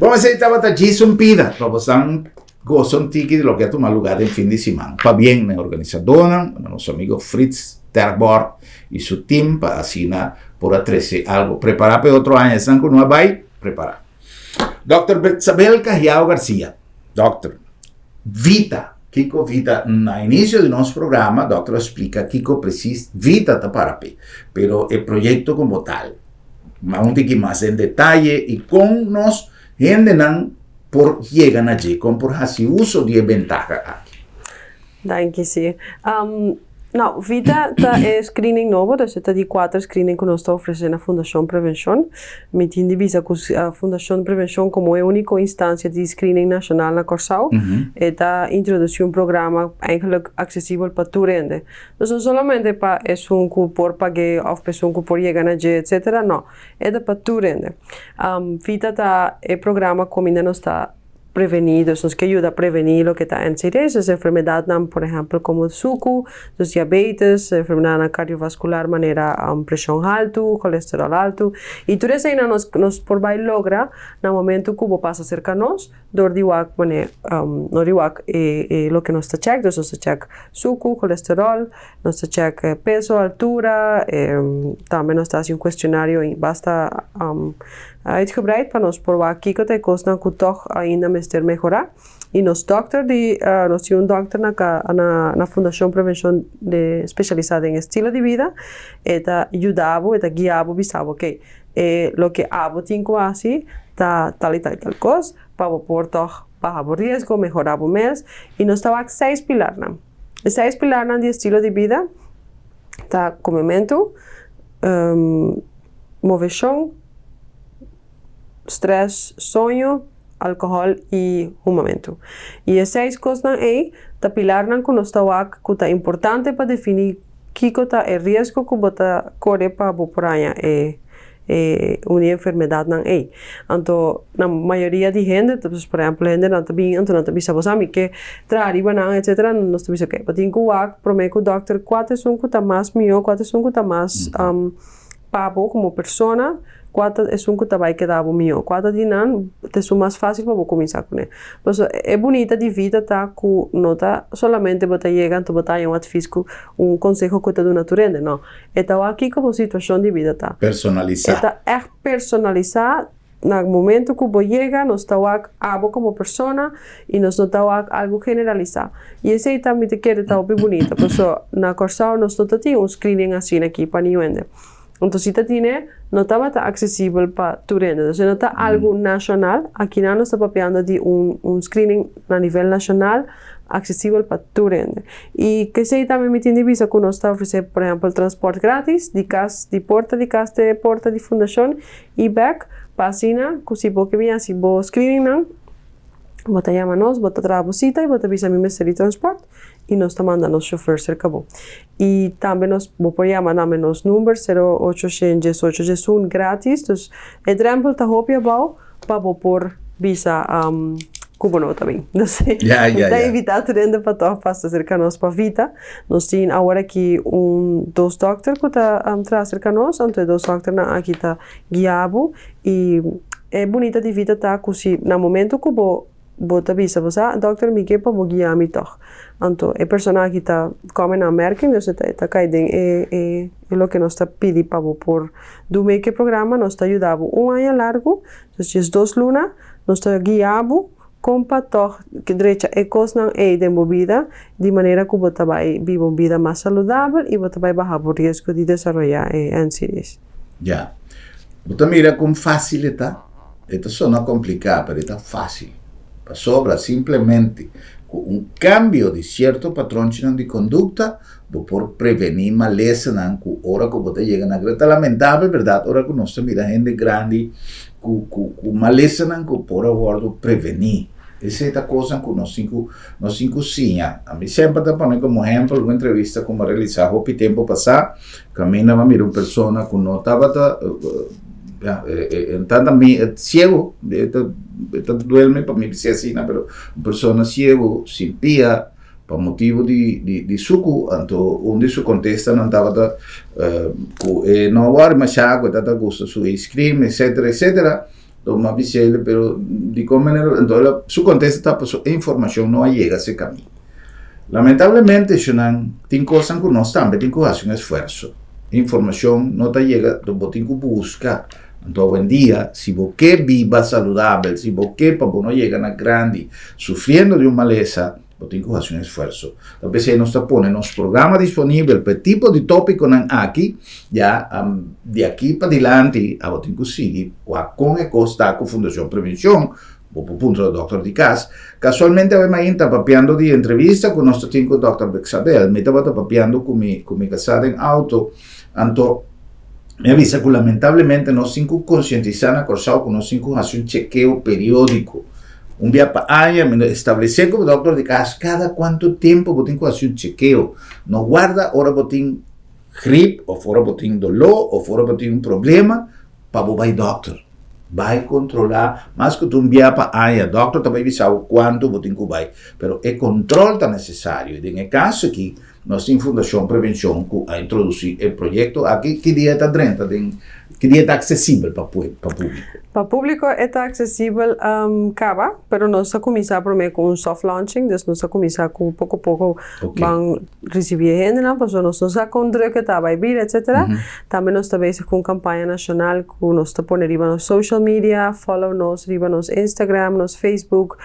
Bon, esei tabata djis un pida pa bosan gosa un tiki di loke a tuma lugar den fin di siman. Pabien na e organisadónan, na nos amigo Frits Terborg i su tim pa asina por a trese algo prepará pa e otro aña. Esnan ku no a bai, prepará. Dòkter Betsabel Cajiao Garcia, Dòkter, Vita. Kiko Vita Na inicio di nos programa Dòkter a splica kiko precies Vita ta para p'e, pero e proyecto como tal. Ma un tiki mas den detaye y con nos hendenan por yega na dje, con por haci uso di e bentaha aki. Danki, si. Nou, Vita ta e screening nobo, dus e ta di kuater screening ku nos ta ofresé na Fundashon Prevenshon. Mi tin di bisa ku Fundashon Prevenshon komo e úniko instansia di screening nashonal na Kòrsou, e ta introdusí un programa eigenlijk aksesibel pa tur hende. Dus no solamente pa esun ku por pag'é òf pa esun ku por yega na dje, etsetera, no, e ta pa tur hende. Vita ta e programa ku nos ta prevení, dus nos ke yuda prevení loke ta NCD's, dus enfermedadnan por ehèmpel komo suku, dus diabetes, enfermedadnan kardiovaskular manera preshon haltu, kolesteròl haltu, i tur eseinan nos nos por bai logra na momentu ku bo pasa serka nos dor di wak manera dor di wak e e loke nos ta chèk, dus nos ta chèk suku, kolesteròl, nos ta chèk peso, altura, tambe nos ta hasi un kuestionario basta Uitgebreid pa nos por wak kiko ta e kosnan ku tòg ainda mester mehorá. I nos dòkter di, nos tin un dòkter na ka na na Fundashon Prevenshon de spesialisá den estilo di bida, e ta yuda bo, e ta guia bo bisa bo okey, e loke abo tin ku hasi ta tal i tal i tal kos pa bo por tòg baha bo riesgo, mehorá bo mes. I nos ta wak seis pilarnan. E seis pilarnan di estilo di bida ta komementu, moveshon, strès, soño, alkohòl i humamentu. I e seis kosnan ei ta pilarnan ku nos ta wak ku ta importante pa definí kiko ta e riesgo ku bo ta kore pa bo por haña e e un di e enfermedatnan ei. Anto na mayoria di hende, por ehèmpel hendenan ta bin anto nan ta bisa bo sa mi ke traha riba nan etsetera, nos ta bisa oke bo tin ku wak promé ku dòkter kua ta esun ku ta mas mihó, kua ta esun ku ta mas pa bo komo persona, kua ta esun ku ta bai keda bo mihó, kua ta di nan ta esun mas fásil pa bo kuminsá kuné. Pasobra e bunita di vida ta ku no ta solamente bo ta yega anto bo ta haña un advis ku un konseho ku ta duna tur hende, no. E ta wak kiko bo situashon di bida ta. Personalisá. E ta ègt personalisá. Na momento ku bo yega nos ta wak abo komo persona i nos no ta wak algu generalisá. I esei ta mi ta kere ta hopi bunita paso na Kòrsou nos no ta tin un screening asina aki pa niun hende. Anto si ta tine no tabata aksesibel pa tur hende. Entonces no ta algu nashonal. Akinan nos ta papiando di un un screening na nivel nashonal aksesibel pa tur hende. I kesei tambe mi tin di bisa ku nos ta ofresé por ehèmpel transpòrt gratis di kas di porta di kas te porta di fundashon I bek, pa asina ku si bo ke bin hasi bo screeningnan, bo ta yama nos, bo ta traha bo sita i bo ta bisa mi mester di transport i nos ta manda nos chauffeur serka bo. I tambe nos, bo por yama tambe nos number sero ocho shen diesocho diesun gratis, dus e drempel ta hopi abou pa bo por bisa ku bo no ta bin. Dus Ya, ya, mi ta ya. invita tur hende pa tòg pasa serka nos pa Vita. Nos tin awor aki un dos dòkter ku ta traha serka nos, anto e dos dòkternan aki ta guia bo i e bunita di Vita ta ku si na momento ku bo bo ta bisa bo sa, dòkter mi ke pa bo guia mi tòg. Anto e persona aki ta kòme na aanmerking, dus e ta e ta kai den e e e loke nos ta pidi pa bo por duna e programa, nos ta yuda bo un aña largu, dus diesdos luna nos ta guia bo Kon pa tòg drecha e kosnan ei den bo bida di manera ku bo ta bai biba un bida mas saludabel i bo ta bai baha bo riesgo di desaroyá e NCD's. Ya. Bo ta mira kon fásil e ta? E ta sona kompliká, pero e ta fásil. Pasobra simplemente ku un kambio di sierto patronchinan di kondukta, bo por prevení malesanan ku ora ku bo ta yega na grandi. Ta lamentabel, bèrdat, ora ku nos ta mira hende grandi ku ku ku malesanan ku por a wòrdu prevení. Esei ta kosnan ku nos tin ku nos tin ku siña. Ami semper ta pone komo ehèmpel un entrevista ku mi a realisá hopi tempu pasá, kaminda mi a mira un persona ku no tabata ya e tanta mi siegu, e ta e ta duel mi pa mi bisa asina, pero un persona siegu sin pia, Pa motibu di di di suku, anto un di su kontestanan tabata ku e no a wòri mashá, ku e tabata gusta su ice cream, etsetera, etsetera. Anto mi a bisa el, pero dikon manera? Anto el a, su kontesta ta pasobra e informashon no a yega serka mi. Lamentablemente, shunan, tin kosnan ku nos tambe tin ku hasi un esfuerso. Informashon no ta yega, anto bo tin ku buska. Anto awendia, si bo ke biba saludabel, si bo ke pa bo no yega na grandi sufriendo di un malesa, Bo tin ku hasi un esfuerso. Ta p'esei nos ta pone nos programa disponibel pa e tipo di tópikonan aki, ya di aki padilanti abo tin ku sigui wak kon e kos ta ku Fundashon Prevenshon, bo por puntra dòkter di kas. Kasualmente awe mainta papiando di entrevista ku nos ta tin ku dòkter Bexabel, mi tabata papiando ku mi ku mi kasá den outo, anto mi a bisa ku lamentablemente nos tin ku konsientisá na Kòrsou ku nos tin ku hasi un chekeo periódiko. Un bia pa aña mi no establesé ku bo dòkter di kas kada kuantu tempu bo tin ku hasi un chekeo. No warda ora bo tin grip òf ora bo tin doló òf ora bo tin un problema pa bo bai dòkter. Bai kontrolá mas ku un bia pa aña. Dòkter ta bai bisa bo kuantu bo tin ku bai, pero e kontrol ta nesesario. I den e kaso aki nos tin Fundashon Prevenshon ku a introdusí e proyekto aki. Ki dia e ta drenta den, ki dia e ta aksesibel pa pa públiko? Pa públiko e ta aksesibel kaba, pero nos a kuminsá promé ku un soft launching, dus nos a kuminsá ku poko poko ban risibí e hendenan pasobra nos no sa kon druk e ta bai bira etsetera. Tambe nos ta bezig ku un kampaña nashonal ku nos ta pone riba nos social media, follow nos riba nos Instagram, nos Facebook.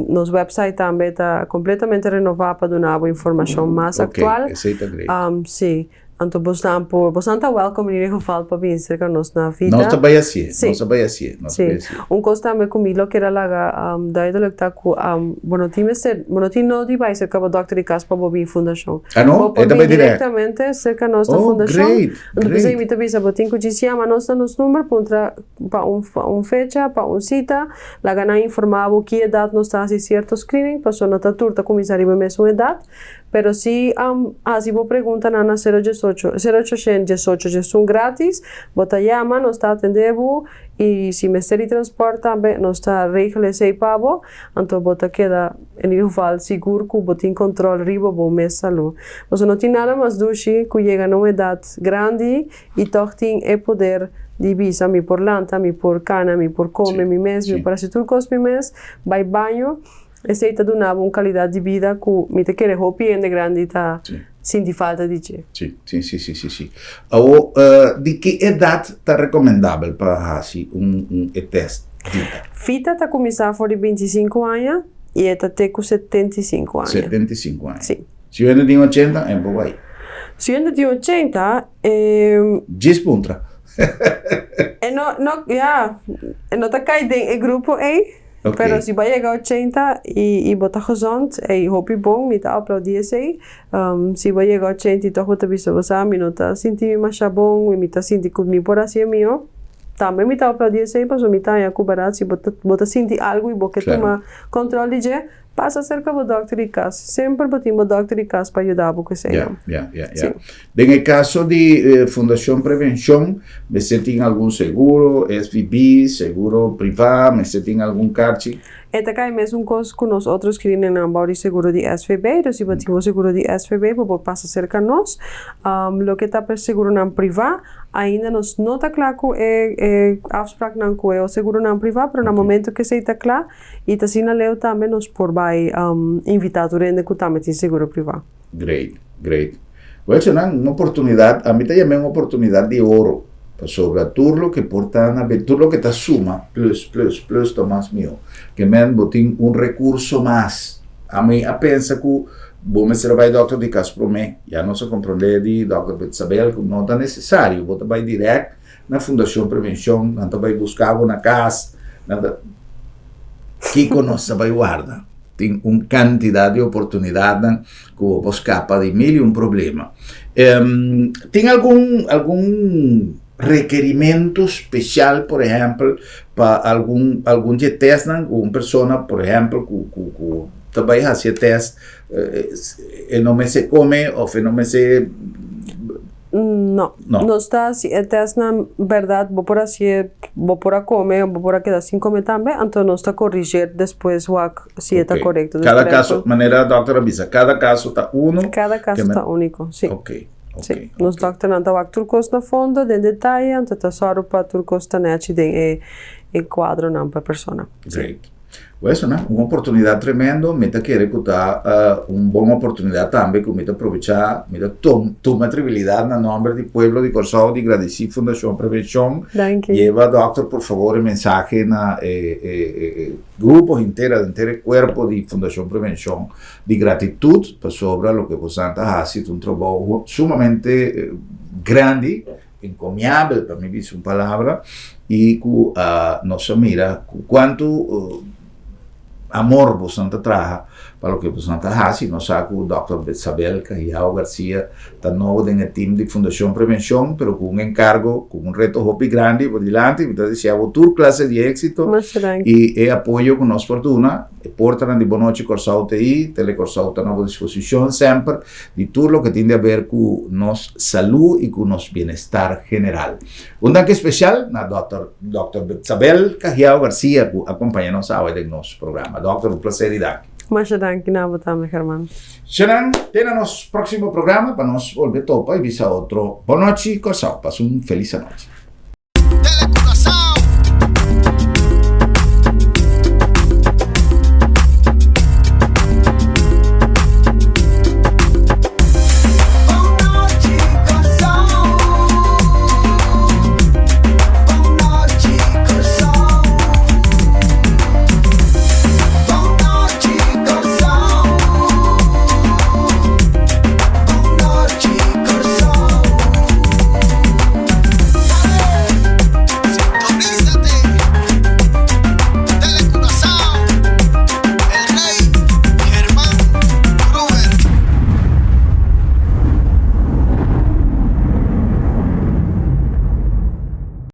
Nos website tambe ta completamente renová pa duna bo informashon mas actual. Ok, esei ta great. Sí. Anto bosnan por, bosnan ta welcome in ieder geval pa bin serka nos na Vita. Nos ta bai hasié, nos ta bai hasié, nos ta bai hasié. Un kos tambe ku mi lo kier a laga duidelijk ta ku bo no tin mester, bo no tin nodi bai serka bo dòkter di kas pa bo bin fundashon. Ah no? Bo E por ta bai bin dirèkt? direktamente serka nos na Oh, fundashon. great, Anto p'esei great. mi ta bisa bo tin ku djis yama nos na nos number puntra pa un pa un fecha, pa un sita, laga nan informá bo ki edat nos ta hasi sierto screening, pasobra no ta tur ta kuminsá riba e mesun edat. Pero si hasi bo preguntanan na sero diesocho, sero ocho shen diesocho diesun gratis, bo ta yama, nos ta atendé bo i si mester di transpòrt tambe nos ta regel esei pa bo, anto bo ta keda en ieder geval sigur ku bo tin kòntròl riba bo mes salú. Pasobra no tin nada mas dushi ku yega na un edat grandi i tòg tin e poder di bisa mi por lanta, mi por kana, mi por kome mi mes, mi por hasi tur kos mi mes, bai baño. Esei ta duna bo un kalidat di bida ku mi ta kere hopi hende grandi ta sinti falta di dje. Sí, sí, sí, sí, sí, sí. Awor, di ki edat ta rekomendabel pa hasi un un e tèst Vita? Vita ta kuminsá for di bintisinku aña i e ta te ku 75 aña. 75 aña. Sí. Si un hende tin ochenta, e por bai. Si un hende tin ochenta, e. Djis puntra. E no, no, ya, e no ta kai den e grupo ei. Ok. Pero si bo a yega ochenta i i bo ta gezond, ey, hopi bon, mi ta aplaudí esey. Si bo a yega ochenta i tòg bo ta bisa bo sa, mi no ta sinti mi masha bon, i mi ta sinti ku mi por hasi e mihó, tambe mi ta aplaudí esey pasobra mi ta haña ku bèrdat si bo ta bo ta sinti algu i bo ke tuma kòntròl di dje, pasa serka bo dòkter di kas. Semper bo tin bo dòkter di kas pa yuda bo ku esei. Ya, ya, ya, ya. Den e kaso di Fundashon Prevenshon, mester tin algun seguro, SVB, seguro privá, mester tin algun karchi? E ta kai mesun kos ku nos otro screeningnan bou di seguro di SVB. Dus si bo tin bo seguro di SVB, bo por pasa serka nos. Loke ta pa e seguronan privá, ainda nos no ta kla ku e e afspraknan ku e seguronan privá, pero na momento ku esei ta kla i ta asina leu tambe nos por bai invitá tur hende ku tambe tin seguro privá. Great, great. Wel Shannan, un oportunidad, ami ta yam'é un oportunidad di oro, pasobra tur loke por ta na be, tur loke ta suma, plus, plus, plus ta mas mihó. Ke men bo tin un recurso mas. Ami a pensa ku bo mester a bai dokter di kas promé, ya nos a komprondé di dokter Betsabel ku no ta nesesario, bo ta bai dirèkt na Fundashon Prevenshon, nan ta bai buska bo na kas, nan ta, kiko nos ta bai warda? Tin un cantidad di oportunidadnan cu bo por scapa di mil y un problema. Tin algun algun rekerimento special, por ehempel, pa algun algun di e testnan cu un persona, por ehempel, cu cu cu ta bay haci e test, e no mester come of e no mester. No. No. Nos ta hasi e testnan bèrdat bo por hasié, bo por a kome o bo por a keda sin kome tambe, anto nos ta koriger despues wak si e ta Ok. korekto. Dus Kada por kaso, ehempel, manera dòkter a bisa, kada kaso ta uno. Kada Ke kaso men- ta úniko, si. Ok, ok, Si. Nos ok. dòkternan ta wak tur kos na fondo, den detaye, anto ta sòru pa tur kos ta nèchi den e e kuadronan pa e persona. Si. Great. Pues, no? Un oportunidat tremendo, mi ta kere ku ta un bon oportunidat tambe ku mi ta probechá, mi ta tuma atribilidat na nòmber di pueblo di Kòrsou di gradisí Fundashon Prevenshon. Danki. Yeba dòkter por favor e mensahe na e e grupo henter, henter e kuerpo di Fundashon Prevenshon di gratitut pasobra loke bosan ta hasi ta un trabou sumamente grandi. Encomiabel pa mi bisa un palabra y cu nos a mira cu cuanto amor bosonan ta traha pa loke bosonan ta haci. Nos sa cu Dòkter Betsabel Cajiao Garcia ta nobo den e team di Fundacion Prevencion pero cu un encargo, cu un reto hopi grandi por dilanti. Mi ta desea bo tur clase di exito y e apoyo cu nos por duna. E portanan di Bonochi Kòrsou ta ei, Telekòrsou ta na bo disposishon semper di tur loke tin di haber ku nos salú i ku nos bienestar general. Un danki spesial na dòkter Dòkter Betsabel Cajiao Garcia ku a kompaña nos awe den nos programa. Dòkter, un plaser i danki. Masha danki na bo tambe, German. Shenan, te na nos próksimo programa pa nos bolbe topa i bisa otro Bonochi Kòrsou. Pasa un felis anochi.